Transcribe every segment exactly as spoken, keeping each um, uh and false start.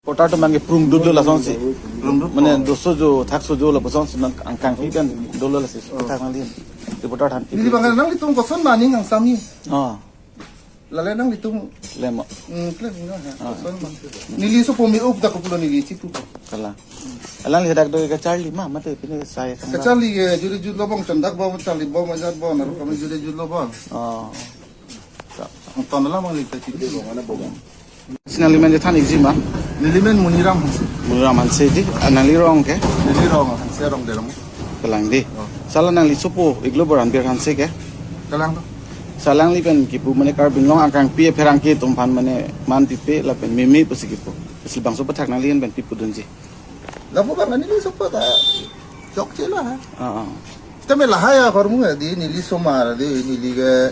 Reporter atum abang ke prung dut lo lasonsi. Prung dut. Mane doso jo, thakso jo lapusonsi nang angkangpi pen dolo lasi. Thak nangli. Reporter aphan. Neli abang nanglitum koson maning angsami. Oh. Lale nanglitum. Lemo. Hmm, klem na ha. Ah. Koson ma. Neli sopo me-op ta kopulo neli chipu ko. Kalang. Alangli hadak do kacharli ma, mate pine sai kang. Kacharli ke juri jut lobong, chandak bom, charli bom, ajat bom, naru kami juri jut lobong. Oh. Ton alam nangli ta chipu. Sinang limen je than-ikji ma? Neli men Muniram Hanse. Muniram Hanse di, ah, nangli rong ke? Neli rong Hanse Rongde rong. Kalang di. Oh. Sala nangli sopo, iglo boran bir Hanse ke? Kalang to. Sala nangli pen kipu mane Karbi Anglong angkangpi apherangke atum aphan mane man pipe lapen meme pusi kipu. Isi bangso aputhak nangli pen pi pudunji. Lapu abang neli sopo ta chokche lo ha. Ah, ah. Sitame lahai ahormu di neli somar di neli ke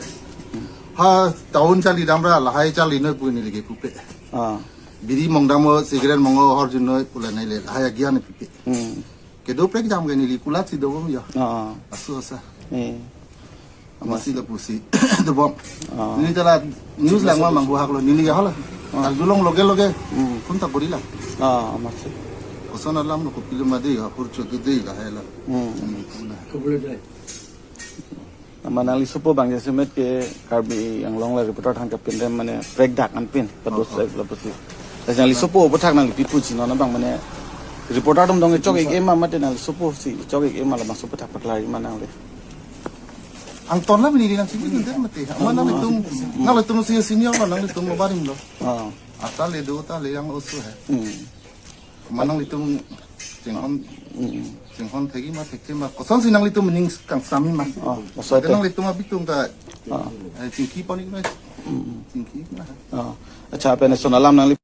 ha town charli damra lahai charli noi pu neli ke pupe. Ah. Biri mongdamlo, cigarette monglo, hor jun noi pu la neli lahai agyan pupe. Hmm. Kedo prek jam ke neli kulat si dobom ya. Ah, ah. Asu asa. Eh. Amatsi lapusi dobom. Ah. Neli ta la news langma manghu haklo neli ke hala. Ah. Arjulong loge loge. Hmm. Phone ta kori la. Ah, amatsi. Koson alam lo kopilo ma de, hur chodu de lahai la. Hmm. Hmm, puna. Kopilo de. Amat nangli sopo abang jasemet ke Karbi Anglong la reporter thangkap pen dem mane prekdak anpin, pados. Oh, oh. Lapusi. Lasi nangli sopo aputhak nangli pi puji non abang mane reporter atum dong chok-ik-e ma mate nangli sopo si chok-ik-e ma labangso aputhak paklari ma nangli. Angton la bini nang sibuk nang mate. Amat nanglitum, nanglitum si senior lo, nanglitum barim lo. Ah. Ata le do ta le yang osu hai. Hmm. Amat nanglitum chinghon, hmm, chinghon thekji ma thekche ma. Kosonsi nanglitum ning kangsami ma. Ah, laso ate. Nanglitum abitung ta, ah, eh, chingki pon-ik noi. Hmm. Chingki na. Ah. Acha, pen son alam nangli